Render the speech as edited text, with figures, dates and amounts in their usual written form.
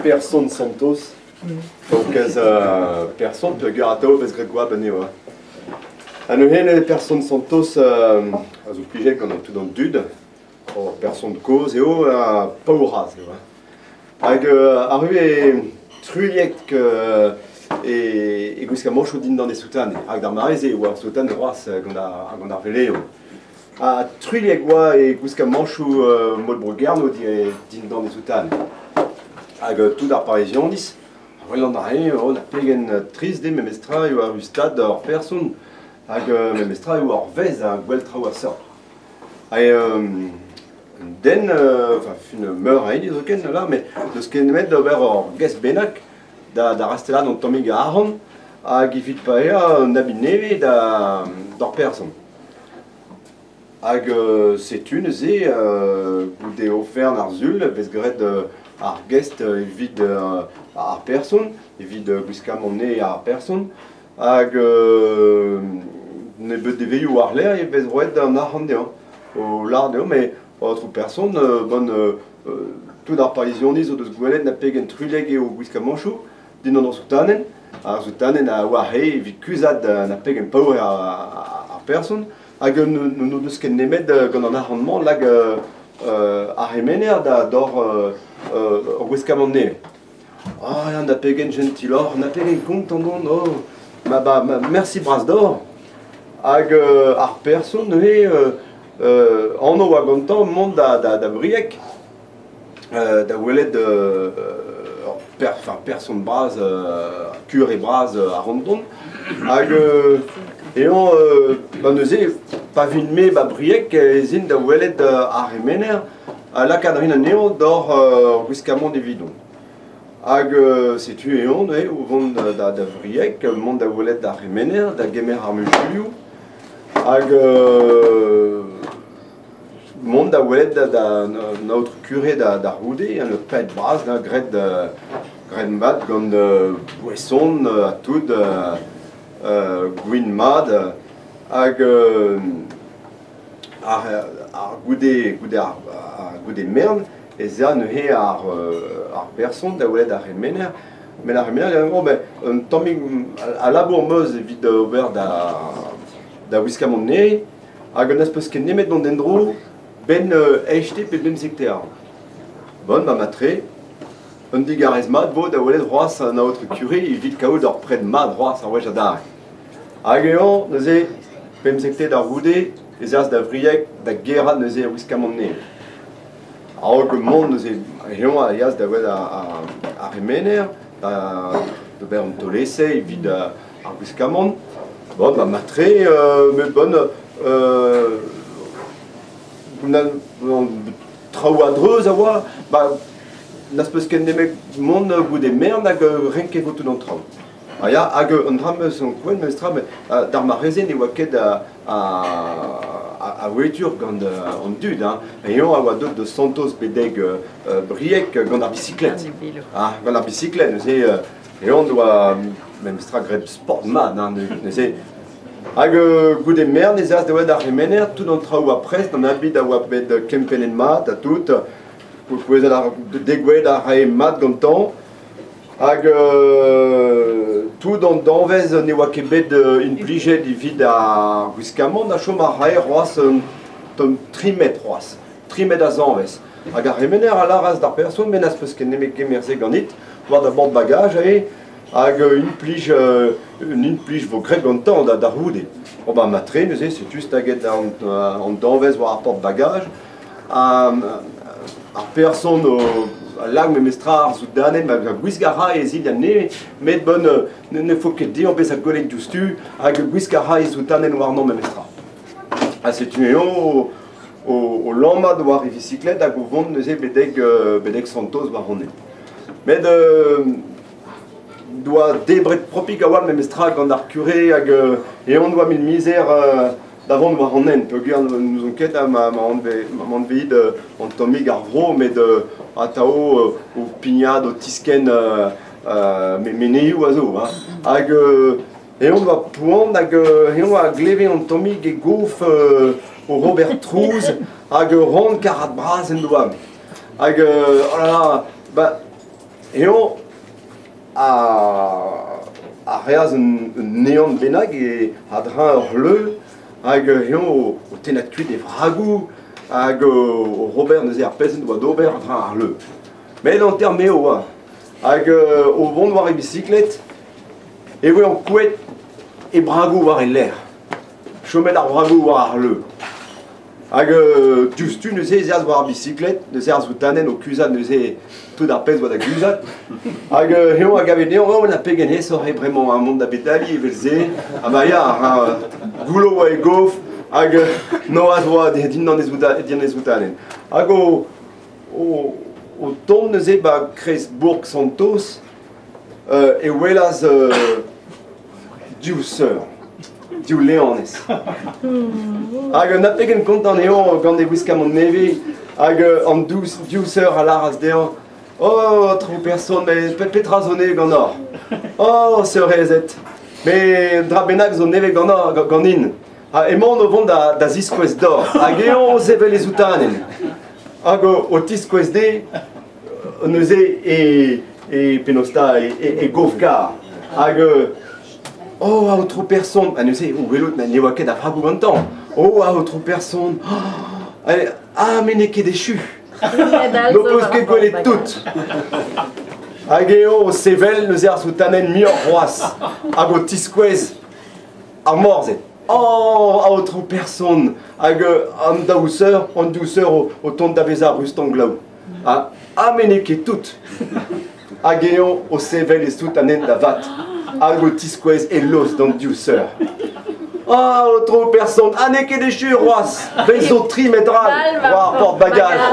Person Santos, paourkaezh person peogwir atav e vez graet goap anezho. Ha neuze person Santos a zo plijet gant tout an dud, ur person kozh eo ha paour-razh eo. Hag arru eo truilhek e gwiskamanchoù dindan e soutane, rak d'ar mare-se e oa ur soutane c'hoazh gant ar veleioù. Ha truilhek oa e gwiskamanchoù mod Bro-Gernev dindan e soutane. Hag tout ar Parizianiz, a welan a-eñ, oh na pegen trist eo memestra eo arru stad ur person hag memestra eo ur vezh ha gwell traoù a seurt. Hag un den, enfin fin meur a hini zoken là, met n'eus ket nemet d'ober ur gest bennak da rastelat an tammig arc'hant hag evit paeañ un abid nevez d'ur person. Hag setu neuze goude oferenn ar Sul e vez graet ar gest evit ar person, evit gwiskamant nevez ar person. Hag nebeut devezhioù war-lerc'h e vez roet an arc'hant dezhañ. O lâret dezhañ met aotrou person, bon tout ar Parizianiz o deus gwelet na pegen truilhek eo o gwiskamanchoù dindan ar soutanenn. Ar soutanenn a oa re evit kuzhat na pegen paour eo ar person. Hag n'o deus ket nemet gant an arc'hant-mañ lak ar c'hemener da d'ober ur gwiskamant nevez. Ah ya, na pegen jentil oc'h, na pegen kontant on, oh ma, ba, ma, merci bras deoc'h. Hag ar person neuze, anv oa gantañ mont da, da, da Brieg da welet ur per, enfin, person bras, kure bras ar randon. Hag eñ, ba neuze, pa vin-me ba Brieg, ez in da welet ar c'hemener ha lakaat a rin anezhañ d'hor gwiskamant evidon. Hag setu eñ neuze o vont da, da Vrieg, mont da welet ar c'hemener, da gemer ar muzulioù. Hag mont da welet da, da an aotrou kure da, da c'houde, an paet bras da graet, graet mat gant boeson ha tout, gwin mat. Hag ar goude, goude ar, goude mern ez a neuze ar, ar person da welet ar c'hemener. Met ar c'hemener, oh, ben, un tammig a labour 'm eus evit ober da, da wiskamant nevez hag n'az peus ket nemet mont en-dro 'benn eizhte pe bemzekte eur. Bon, ba matre, un digarez mat 'vo da welet c'hoazh an aotrou kure evit kaout ur pred mat c'hoazh ar wech adarre. Hag eñ neuze pemzekte da c'houde ez eas da Vrieg da gerc'hat neuze e wiskamant nevez. A-raok mont neuze eñ a yeas da welet ar c'hemener d'ober an taol-esae evit ar gwiskamant. Bon, ba matre, met bon, traoù a-dreuz a oa, ba n'az peus ket nemet mont goude mern hag renket vo tout an traoù. Ah ya, hag un dra 'm eus ankouaet memestra, met d'ar mare-se ne oa ket a voetur gant an dud. Hein. Eñ a oa deuet deus Santos betek Brieg gant ar bisiklett. Ah, gant ar bisiklett, neuze eñ doa memestra graet sport mat. Hein, neuze Hag goude mern ez eas da welet ar c'hemener, tout an traoù a oa prest, an abid a oa bet kempennet mat ha tout. Kouezhet ar degouezhet a rae mat gantañ. Hag tout an danvez ne oa ket bet implijet evit ar gwiskamant a chom a rae c'hoazh un tamm tri metr c'hoazh, tri metr a zanvez. Hag ar c'hemener a lâras d'ar person, met n'az peus ket nemet kemer se ganit war da bord-bagaj eo, hag implij un implij vo graet gantañ da c'houde. Ober matre neuze, setu staget an danvez war ar port-bagaj. Ar person a lak memestra ar soudanenn ma gwisk a ra e zilhad nevez, met bon, ne faut ket dezhañ bezañ gwelet diouzhtu hag gwisk a ra e soudanenn warnañ memestra. Ha setu eñ o lammat war e visiklett hag o vont neuze betek Santos war honnezh. Met doa debret propik a-walc'h memestra gant ar kure hag eñ doa mil mizer da vont war an hent peogwir n'ouzon ket ha ma anveet an tammig ar vro met atav o pignat o tiskenn menezioù a zo hein. Hag eñ oa poan hag eñ a gleve an tammig e gof oc'h ober trouz hag ur ran karrad bras en doa. Hag oh là là, ba. Eñ a a reas un un ehan bennak e a-dreñv ur c'hleuz hag eñ o tennañ kuit e vragoù hag oc'h ober neuze ar pezh en doa d'ober a-dreñv ar c'hleuz. Met hanter-me oa hag o vont war e bisiklet e voe ankouaet e bragoù war e lerc'h. Chomet ar bragoù war ar c'hleuz. Hag diouzhtu neuze ez eas war ar bisiklet, neuze ar soutanenn o kuzhat neuze tout ar pezh oa da guzhat. Hag eñ a gave dezhañ, oh na pegen aesoc'h eo bremañ ha mont da bedaliñ evel-se. Ha ba ya, goullo oa e gof hag noazh oa dindan e soutanenn. Hag o, o, o tont neuze ba kreiz bourk Santos, e welas div seur, div leanez. Hag na pegen kontant eo gant e gwiskamant nevez hag an div seur a lâras dezhañ Oh, aotrou person, met petra zo nevez ganeoc'h? Oh, seurezed, met un dra bennak zo nevez ganeoc'h ganin. Ha emaon o vont da, da ziskouez deoc'h. Hag eñ o sevel e soutanenn. Hag o, o tiskouez dezhe neuze e, e penaos 'ta, e, e, e gof-gar. Hag oh aotrou person, ha neuze o welout ne oa ket a vragoù gantañ. Oh aotrou person, oh, ah met n'eo ket echu. N'ho peus ket gwelet tout. Hag eo o sevel neuze ar soutanenn muioc'h c'hoazh hag o tiskouez ar morzhed. Oh, aotrou person hag an daou seur, an div seur o, o tont da vezañ rust-an-glaou. Ha, ha me n'eo ket tout. Hag eñ o sevel e soutanenn da vat hag o tiskouez e lost d'an div seur. Ah, aotrou person, ha n'eo ket echu c'hoazh. Bez zo tri metr all war ar porte-bagages.